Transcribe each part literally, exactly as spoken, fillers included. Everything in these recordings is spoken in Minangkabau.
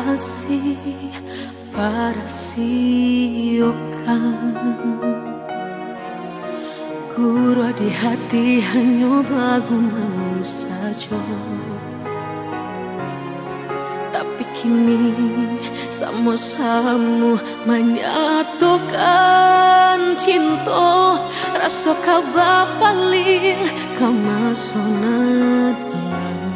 Masih parasiokan. Guruah di hati hanyo bagumam sajo. Tapi kini samo-samo manyatokan cinto, raso ka bapaliang ka maso nan lalu.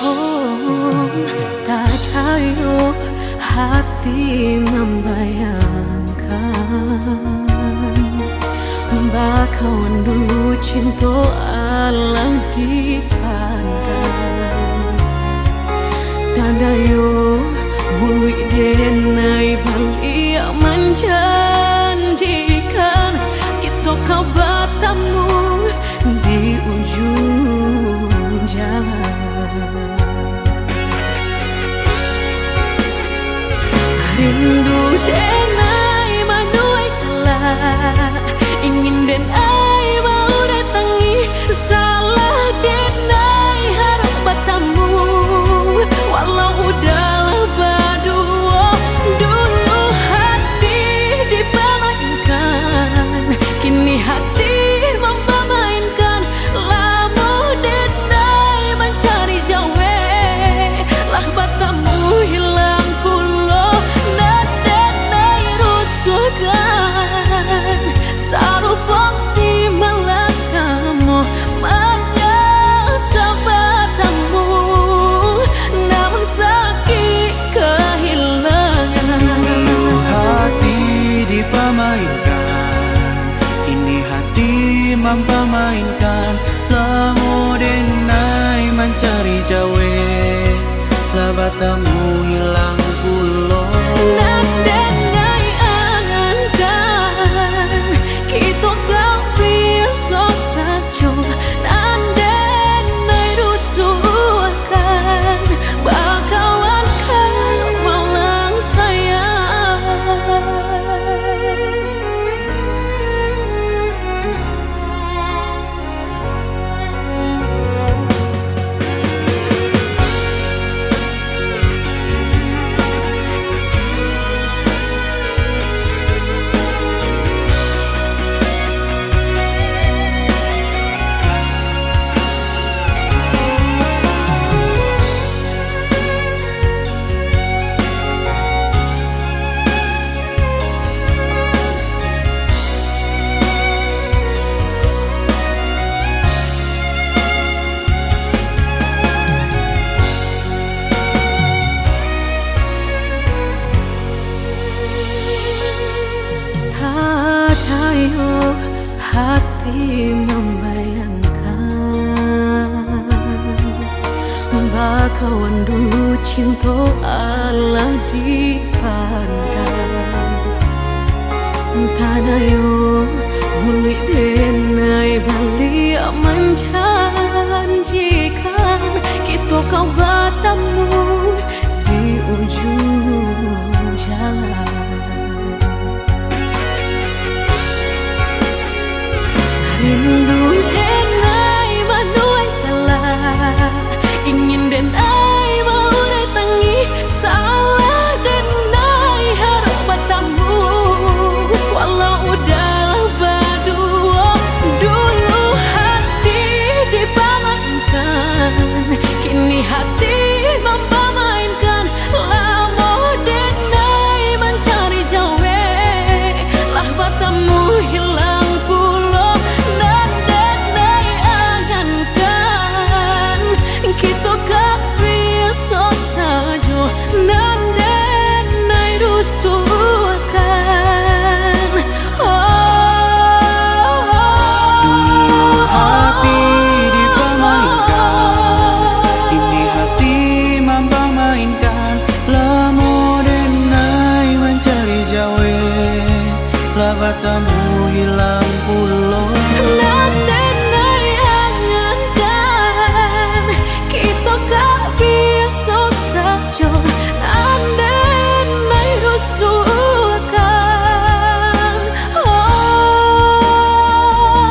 Oh, tadayo hati mambayangkan, bakawan dulu cinto alah dipandang. Tadayo muluik denai baliak manjanjikan, kito ka batamu di ujuang jalan. Rindu denai manuai kalak, ingin denai baurai tangih, salah denai harap batamu. Walau udah lah baduo, dulu hati dipamainkan, kini hati mampamainkan. Lamo denai mancari jawek, lah batamu hilang pulo. Nan denai rusuahkan, sarupo si malang kamoh, manyasal batamu, namun sakik kahilangan. Dulu hati dipamainkan, kini hati mampamainkan. Lamo denai mancari jawek, lah batamu hilang pulo. Nan denai angan-an, kito ka biaso sajo. Nan denai rusuahkan, bakawan ka malang sayang. Tadayo hati mambayangkan, bakawan dulu cinto alah dipandang. Tadayo muluik denai baliak manjanjikan, kito ka batamu di ujuang jalan. Rindu denai manuai kalak, ingin denai baurai tangih, salah denai harap batamu. Walau udah lah baduo, dulu hati dipamainkan, kini hati mampamainkan. Lamo denai mancari jawek, lah batamu hilang pulo. Nan denai angan-an, kito ka biaso sajo. Nan denai rusuahkan, dulu hati dipamainkan, kini hati mampamainkan. Lamo denai mancari jawek, lah batamu hilang pulo. Nan denai angan-an, kito ka biaso sajo. Nan denai rusuahkan, oh,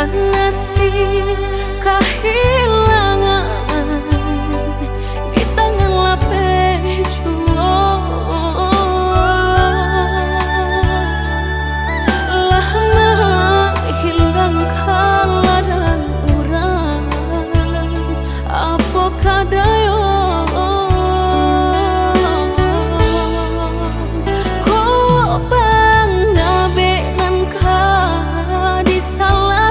Nasib kahilangan di tangan lapeh juo, lah manghilang ka ladang urang. Apo ka dayo, kok bangabek nan ka disalahkan?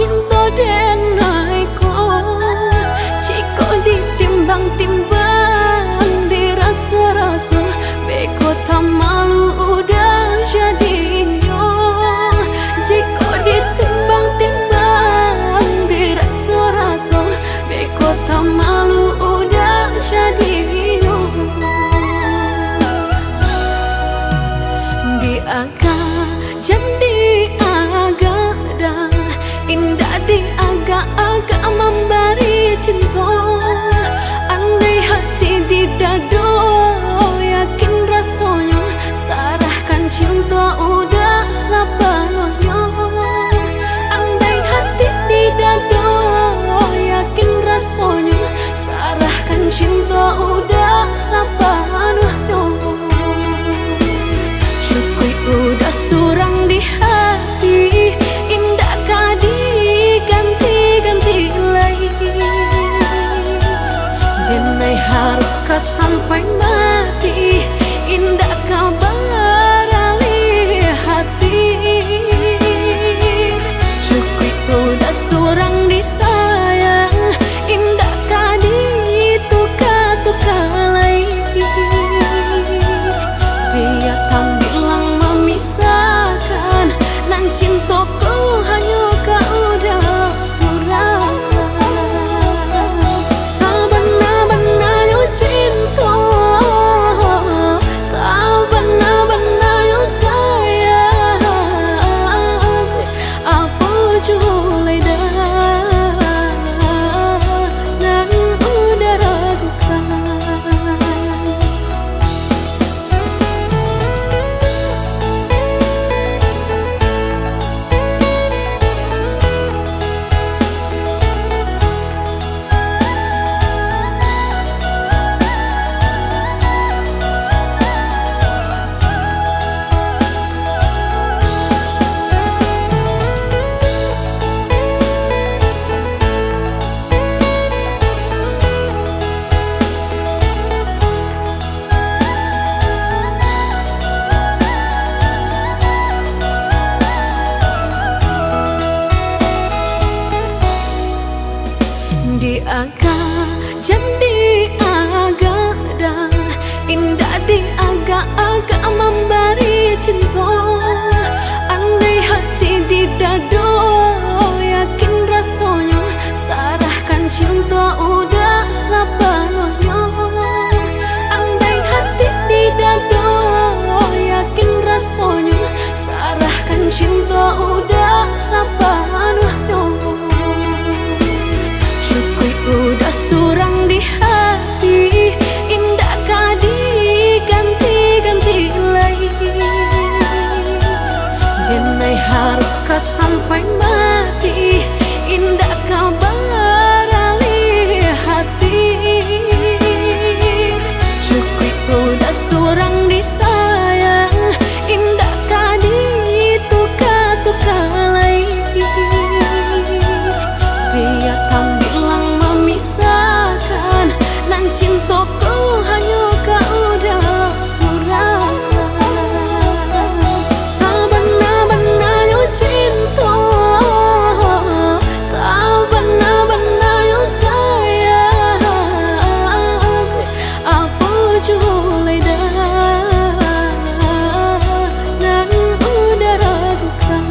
Cinto den ai ko, jikok ditimbang-timbang, diraso-raso, beko tamalu udah jadinyo. Jikok ditimbang-timbang, diraso-raso, beko tamalu udah jadinyo. Di Jan diagak-agak, indak diagak-agak mambari cinto. Andai hati di dado, yakin rasonyo, sarahkan cinto udah sapanuahnyo. Andai hati di dado, yakin rasonyo, sarahkan cinto udah sapanuahnyo. Cukuik udah surang di hati, indak ka diganti-ganti lai. Den ai harap ka sampai mati, indak ka baralih hati. Cukuik udah surang disayang, indak ka dituka-tuka lai. Bia tambilang mamisahkan, nan cinto ko hanyo ka udah surang. Sabana-bananyo cinto, sabana-bananyo sayang, apo juo lai dah nan udah ragukan. Diagak jan diagak dah, indak diagak-agak mambari cinto. Andai hati di dado, yakin rasonyo, sarahkan cinto udah sapanuahnyo. Andai hati di dado, yakin rasonyo, sarahkan cinto udah sapanuahnyo. Cukuik udah surang di hati, indak ka diganti-ganti lai. Den ai harap ka sampai mati, indak ka baralih hati. Cukuik udah surang disayang, indak ka dituka-tuka lai. Bia tambilang mamisahkan, nan cinto ko hanyo ka udah surang. Sabana-bananyo cinto, sabana-bananyo sayang, apo juo lai dah nan udah ragukan.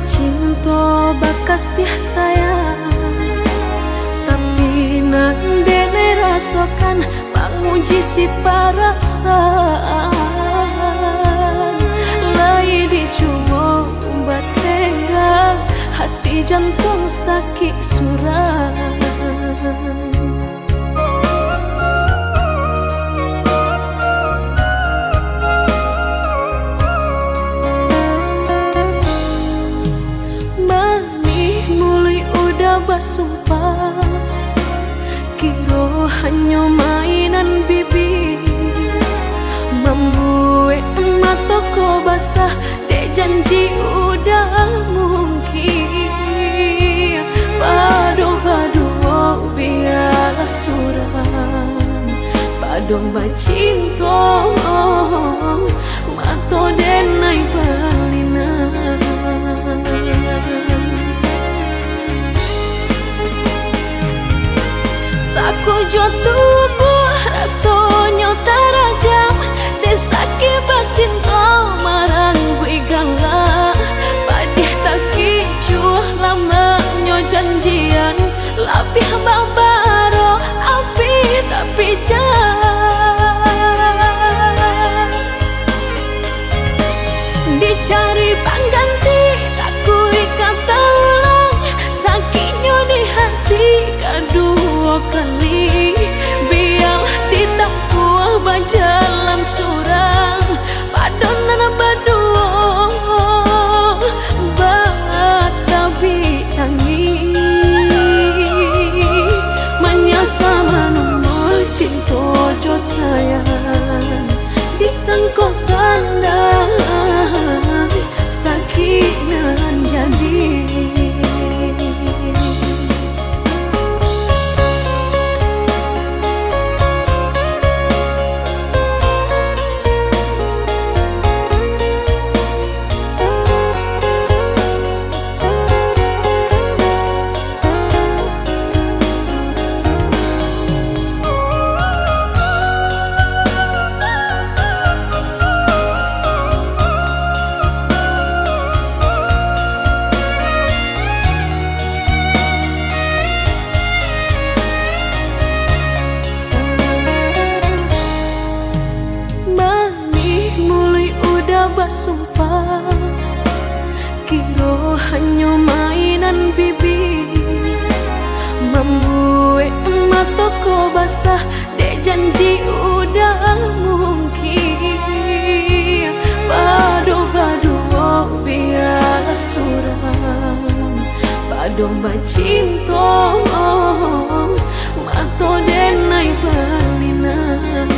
Cinto bakasiah sayang, tapi nan denai rasokan manguji si parasaan. Lai dicubo batenggang, hati jantuang sakik surang. Manih muluik udah basumpah, kiro hanyo mainan bibia. Mambuek mato ko basah, dek janji udah mungkin. Pado baduo bialah surang, pado bacinto mato denai balinan. Sakujuah tubuah rasonyo tarajam, dek sakik bacinto marangguik galak. Padiah takicuah lamaknyo janjian, labiah babaro api tapi jan. Dicari pangganti, takuik ka taulang, sakiknyo di hati kaduo kali. Bialah ditampuah bajalan surang, pado nan baduo batabik tangih. Manyasa manumbuah cinto jo sayang, disangko sandai sakik nan jadi. Manih muluik udah basumpah, kiro hanyo mainan bibia. Mambuek mato ko basah, dek janji udah mungkin. Pado baduo bialah surang, pado bacinto mato denai balinan.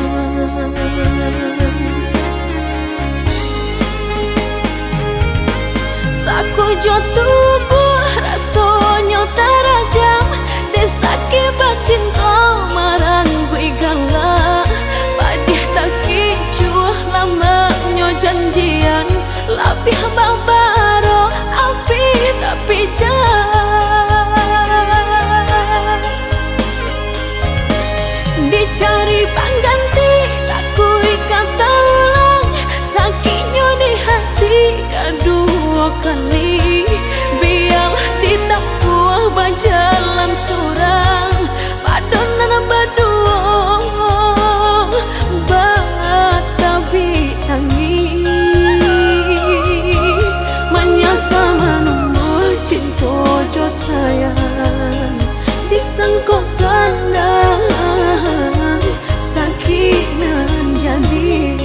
Sakujuah tubuah rasonyo tarajam, dek sakik bacinto marangguik galak. Padiah takicuah lamaknyo janjian, labiah babaro api tapi jan. Dicari pangganti, takuik ka taulang, sakiknyo di hati kaduo kali. Bialah ditampuah bajalan surang, pado nan baduo batabik tangih. Manyasa manumbuah cinto jo sayang, disangko sandai sakik nan jadi.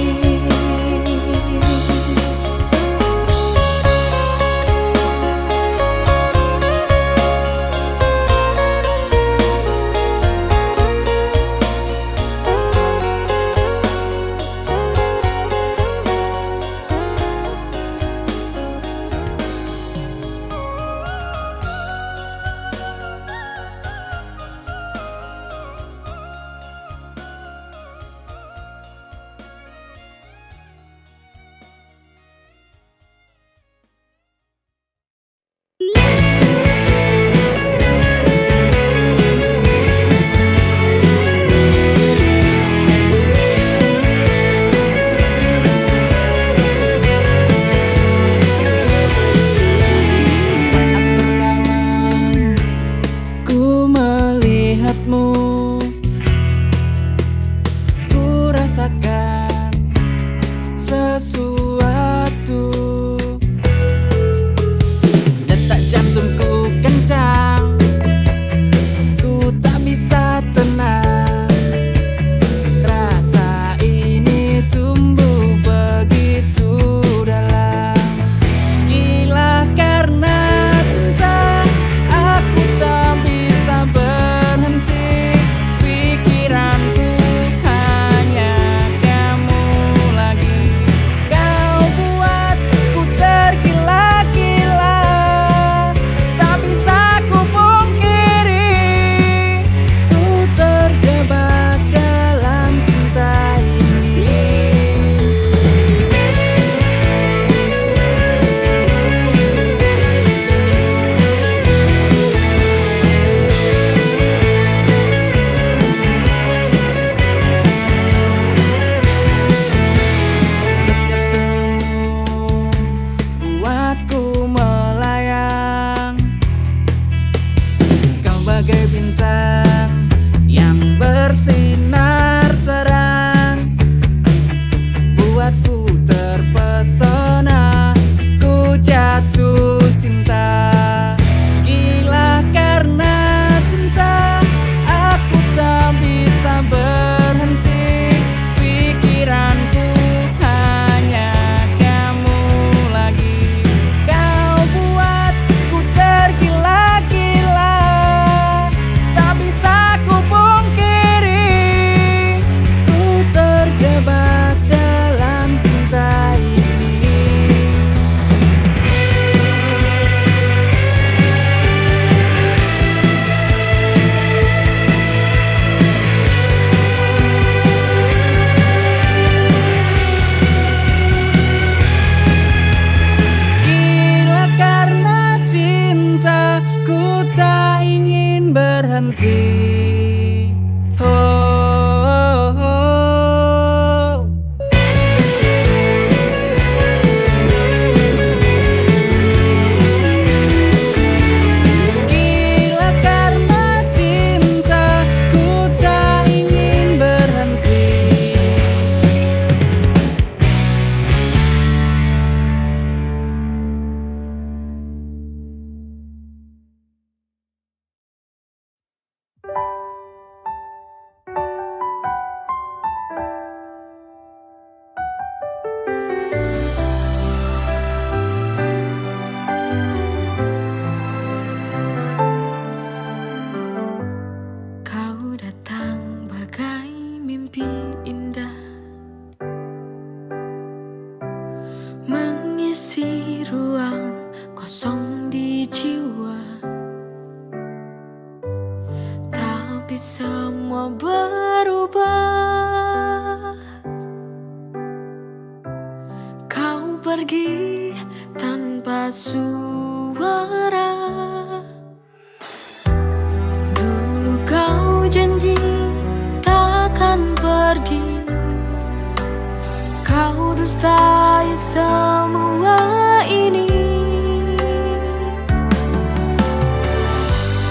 Dustai semua ini.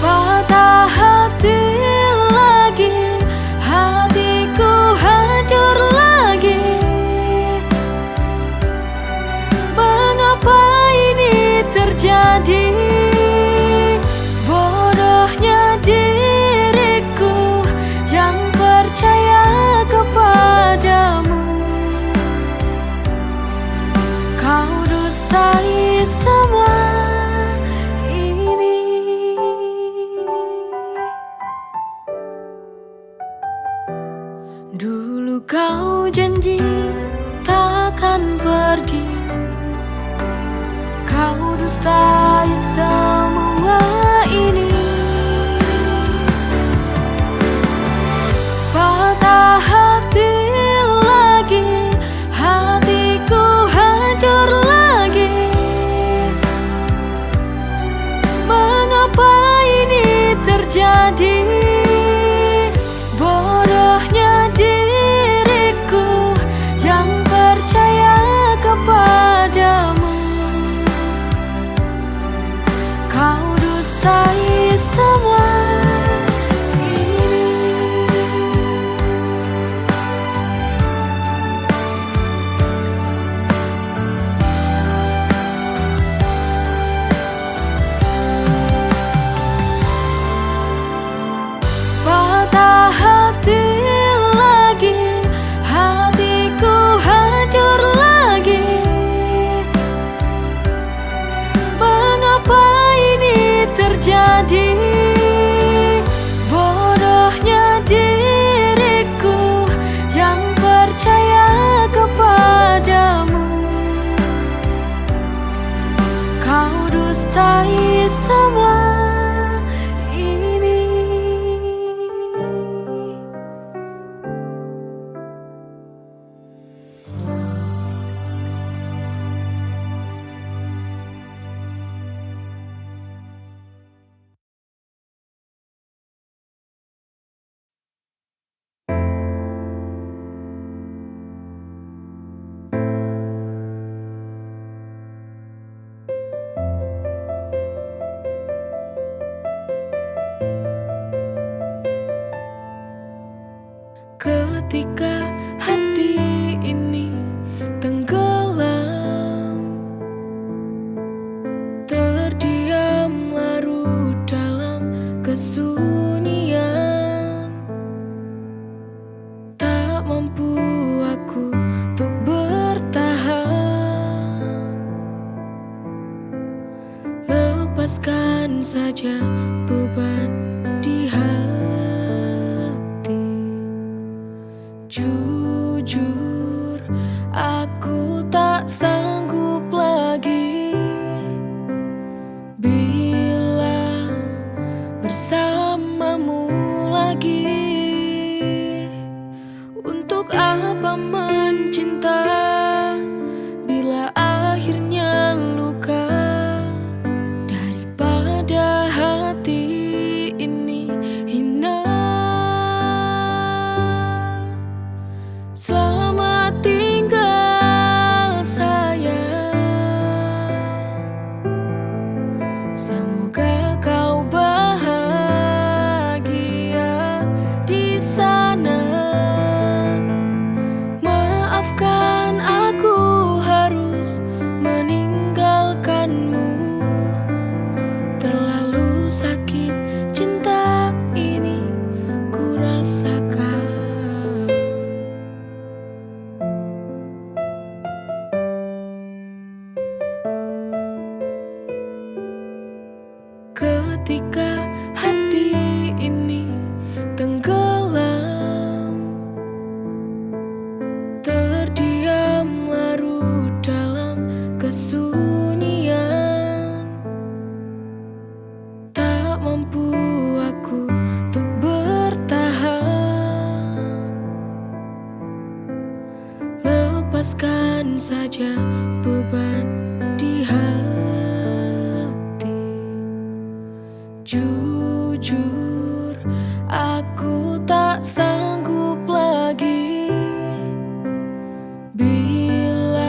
Patah hati lagi, hatiku hancur lagi. Mengapa ini terjadi? Bodohnya diriku yang percaya kepadamu. Kau dustai semua ini. Dulu kau janji takkan pergi, kau dustai semua ini. Patah hati lagi, hatiku hancur lagi. Mengapa ini terjadi? Bodohnya diriku yang percaya kepadamu. Kau dustai semua ini. Patah hati lagi, hatiku hancur lagi. Mengapa ini terjadi? Bodohnya diriku yang percaya kepadamu. Kau dustai semua ini. Ketika hati ini tenggelam, terdiam larut dalam kesunyian, tak mampu aku untuk bertahan. Lepaskan saja beban di hati. Jujur, aku tak sanggup lagi bila bersamamu lagi. Untuk apa mencinta bila akhirnya luka? Daripada hati ini hina, selamat tinggal, sayang. Semoga kau bahagia di sana. Maafkan aku harus meninggalkanmu. Terlalu sakit cinta ini kurasakan. Ketika hati ini tenggelam, terdiam larut dalam kesunyian, tak mampu aku untuk bertahan. Lepaskan saja beban di hati. Jujur, aku tak sanggup lagi bila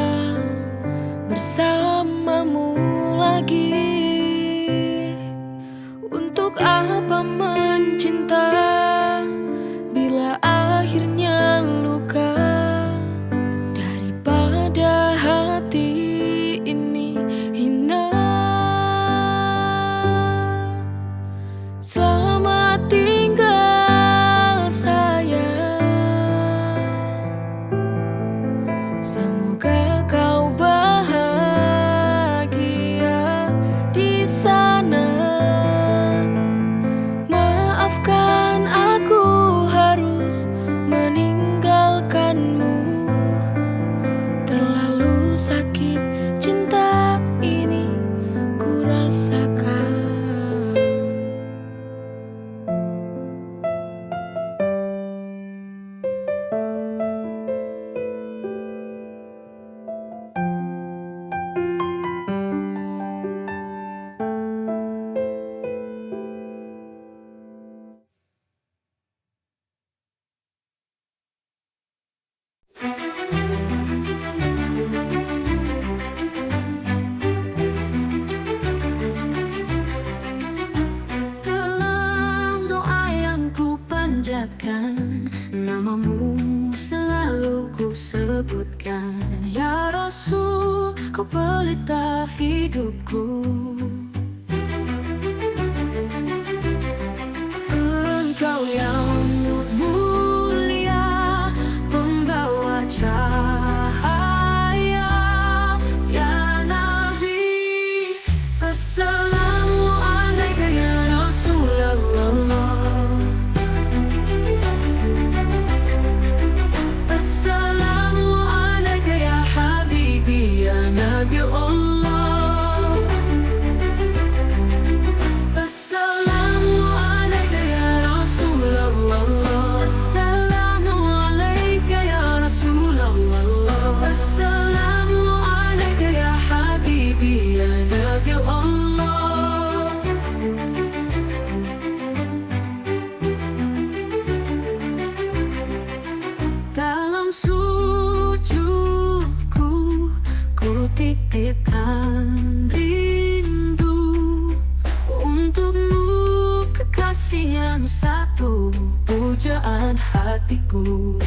di sana. Maafkan aku harus meninggalkanmu. Terlalu sakit cinta ini ku rasakan. Dalam doa yang ku panjatkan, namamu selalu ku sebutkan. Ya Rasul, kau pelita hidupku. Engkau yang mulia, pembawa cahaya, ya Nabi. Assalamu alaika ya Rasulullah. Assalamu alaika ya habibi ya Nabi Allah. Assalamu alaika ya Rasulullah. Assalamu alaika ya Rasulullah. Assalamu alaika ya habibi ya Nabi Allah. Dalam sujudku, ku titipkan rindu untukmu, kekasih yang satu, pujaan hatiku.